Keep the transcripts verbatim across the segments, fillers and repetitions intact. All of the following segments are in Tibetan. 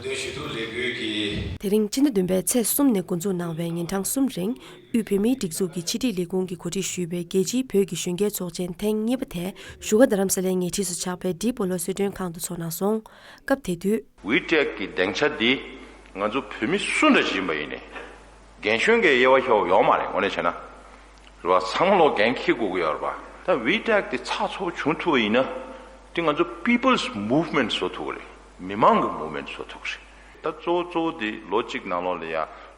དོན་ཞུ་གཏུག་ལས་འགུལ་གྱི། དེ་རིང་སྤྱི་ཟླ་བདུན་པའི་ཚེས་གསུམ་ནས་འགོ་འཛུགས་གནང་བའི་ཉིན་གྲངས་གསུམ་རིང་དབུས་བོད་མིའི་སྒྲིག་འཛུགས་ཀྱི་ཕྱི་དྲིལ་ལས་ཁུངས་ཀྱིས་གོ་སྒྲིག་ཞུས་པའི་རྒྱལ་སྤྱིའི་བོད་ཀྱི་གཞོན་སྐྱེས་ཚོགས་ཆེན་ཐེངས་གཉིས་པ་དེ་བཞུགས་སྒར་རྡ་རམ་ས་ལའི་ཉེ་འཁྲིས་སུ་ཆགས་པའི་ཌི་སྦོ་ལོ་གསོལ་མགྲོན་ཁང་དུ་འཚོགས་གནང་སོང་། སྐབས་དེ་དུས། ཝི་ཊེག་གི་སྡིངས་ཆ་འདི་ང་ཚོ་བོད་མི་སུ་འདྲ་ཞིག་ཡིན་པ་ཡིན་ནའི་རྒན་གཞོན་གྱི་དབྱེ་བ་ཤོག་ཡོད་མ་རེད། དངོས་གནས་བྱས་ན། རེད་བ། ཚང་མ་ལོ་འགན་འཁྱེར་དགོས་ཀྱི་ཡོད་རེད་པ། ད་ཝི་ཊེག་དེ་ཚགས་ཚུད་པོ་བྱུང་ཐུབ་པ་ཡིན་ན། དེ་ང་ཚོ་people's movement བཟོ་ཐུབ་ཀྱི་རེད། མི་མང་གི་movement བཟོ་ཐུབ་ཀྱི་རེད། ད་གཙོ་བོ་གཙོ་བོ་དེ་ལོ་གཅིག་ནང་ལོགས་ལ་ཡ་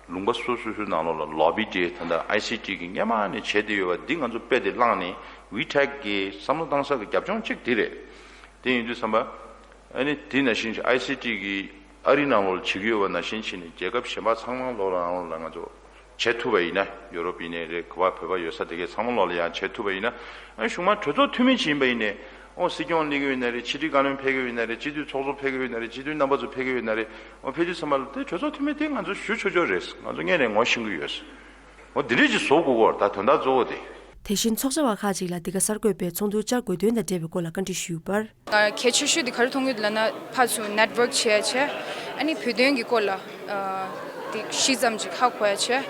ལུང་པ་སོ་སོ་སོའི་ནང་ལོགས་ལ་ལོ་བི་དེ་ད་ལྟ་ཨའི་སི་ཊི་གི་སྔོན་མ་ནས་བྱས་བསྡད་ཡོད་པ་འདི་ང་ཚོ་དཔེ་དེ་བླངས་ནས་ཝི་ཊེག་གི་བསམ་བློ་བཏང་ས་གི་རྒྱབ་ལྗོངས་གཅིག་དེ་རེད། དེ་ཡིན་དུས་ཙམ་པ། ཨ་ནི་དེ་ནང་བཞིན་ཨའི་སི་ཊི་གི་ཨ་རི་ནང་ལོགས་ལ་བྱེད་ཀྱི་ཡོད་པ་ནང་བཞིན་བྱས་ནས་རྒྱལ་ཁབ་གཞན་པ་ཚང་མ་ལོགས་ལ་ནང་ལོགས་ལ་ང་ཚོ་བྱེད་ཐུབ་པ་ཡིན་ན། ཡུ་རོབ་ཡིན་ནའི་རེད། ག་པར་བོད་པ་ཡོད་ས་དེ་གའི་ཚང་མ་ལོགས་ལ་ཡང་བྱེད་ཐུབ་པ་ཡིན་ན། ཨ་ནི་གཞུག་མ་གྲོས་ཚོགས་འཐུས་མི་ཅིག་ཡིན་པ་ཡིན་ནའི། ཨོ་སྲིད་སྐྱོང་སླེབས་ཀྱི་ཡོད་ན་རེད། ཕྱི་དྲིལ་བཀའ་བློན་ཕེབས་ཀྱི་ཡོད་ན་རེད། སྤྱི་འཐུས་ཚོགས་གཙོ་ཕེབས་ཀྱི་ཡོད་ན་རེད། སྤྱི་འཐུས་རྣམ་པ་ཚོ་ཕེབས་ཀྱི་ཡོད་ན་རེད། ཨོ་ཕེབས་དུས་ཙམ་པ་ལ་དེ་གྲོས་ཚོགས་འཐུས་མི་དེ་ང་ཚོ་ཞུ་ཆོག་ཆོག་རེད། ང་ཚོ་སྔོན་ནས་ངོ་ཤེས་ཀྱི་ཡོད། འོ་འདི་འདྲས་ཅིག་བཟོ་དགོས་ཀྱི་ཡོད་རེད། ད་དོན་དག་གཙོ་བོ་དེ། དེ་བཞིན་ཚོགས་བཅར་བ་ཁག་ཅིག་ལ་འདི་ག་གསར་འགོད་པས་ཚོགས་འདུར་བཅར་དགོས་དོན་དང་འབྲེལ་བའི་སྐོར་ལ་བཀའ་འདྲི་ཞུས་པར། གལ་ཆེ་ཤོས་དེ་ག་རེ་མཐོང་གི་འདུག་ལབ་ན། ཕར་ཚུར་network་བྱེད་ཡ་བྱས། ཨ་ནི་བོད་དོན་གྱི་སྐོར་ལ་ཨ་དེ་ཤིག་ཙམ་ཅིག་ཧ་གོ་ཡ་བྱས།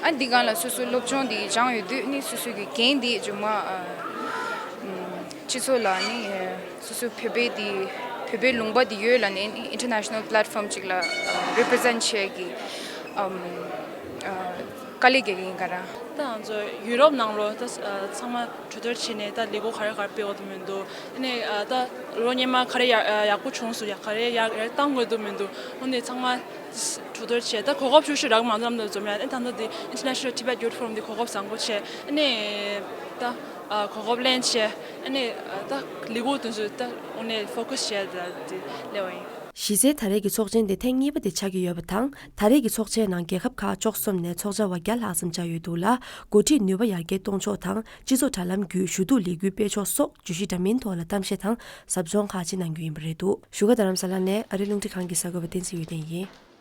ཨ་འདི་སྒང་ལ་སོ་སོའི་སློབ་སྦྱོང་དེ་སྦྱངས་ཡོད་དུས་ནི་སོ་སོའི་གི་འགན་དེ་མཇུག་མ་ཨ་སྤྱི་ཚོགས་ལ་ནི་སོ་སོའི་བོད་པའི་དེ་བོད་པའི་ལུང་པ་དེ་ཡོད་ལབ་ནས་ནི་international platform ཅིག་ལ་represent བྱེད་ཀྱི་ཨམ་ཨ་དཀའ་ལས་རྒྱག་གི་ཡིན་ག་ར། ད་ང་ཚོ་ཡུ་རོབ་ནང་ལོགས་ད་ཚང་མ་གྲོས་བསྡུར་བྱས་ནས་ད་ལས་འགུལ་ག་རེ་ག་རེ་སྤེལ་དགོས་འདུག་མི་འདུག་ཨ་ནི་ད་ལོ་སྔོན་མ་ག་རེ་ཡག་ཡག་པོ་བྱུང་སོང་། ཡག་ག་རེ་ཡག་ཡག་བཏང་དགོས་འདུག་མི་འདུག་འོ་ནི་ཚང་མ་གྲོས་བསྡུར་བྱས། ད་གོ་སྐབས་ཤུགས་ཤུགས་རག་མ་འཛོམས་འདུག་འཛོམས་ཡ། ཨ་ནི་ད་ལྟ་འདི་International Tibet Youth Forum འདི་གོ་སྐབས་བཟང་པོ་བྱས། ཨ་ནི་ད་གོ་སྐབས་ལེན་བྱས། ཨ་ནི་ད་ལས་འགུལ་དེ་ཚོ་ད་དངོས་གནས་focus བྱས་ད་འདི་སླེབས་པ་ཡིན། གཞི་རྩའི་ད་རེས་ཀྱི་ཚོགས་ཆེན་དེ་ཐེངས་གཉིས་པ་དེ་ཆགས་ཀྱི་ཡོད་པ་དང་། ད་རེས་ཀྱི་ཚོགས་ཆེན་ནང་རྒྱལ་ཁབ་ཁག་བཅུ་གསུམ་ནས་ཚོགས་བཅར་བ་བརྒྱ་ལྷག་ཙམ་བཅར་ཡོད་འདུག་ལ། འགོ་ཁྲིད་ནུས་པ་ཡར་རྒྱས་གཏོང་ཕྱོགས་དང་སྤྱི་ཚོགས་དྲ་ལམ་བརྒྱུད་ཞུ་གཏུག་ལས་འགུལ་སྤེལ་ཕྱོགས་སོགས་བརྗོད་གཞི་འདྲ་མིན་ཐོག་ལ་གཏམ་བཤད་དང་ཟབ་སྦྱོང་ཁག་ཅིག་གནང་རྒྱུ་ཡིན་པ་རེད་འདུག་བཞུགས་སྒར་རྡ་རམ་ས་ལ་ནས་ཨ་རིའི་རླུང་འཕྲིན་ཁང་གི་གསར་འགོད་པ་བསྟན་འཛིན་ཡོན་ཏན་ཡིན།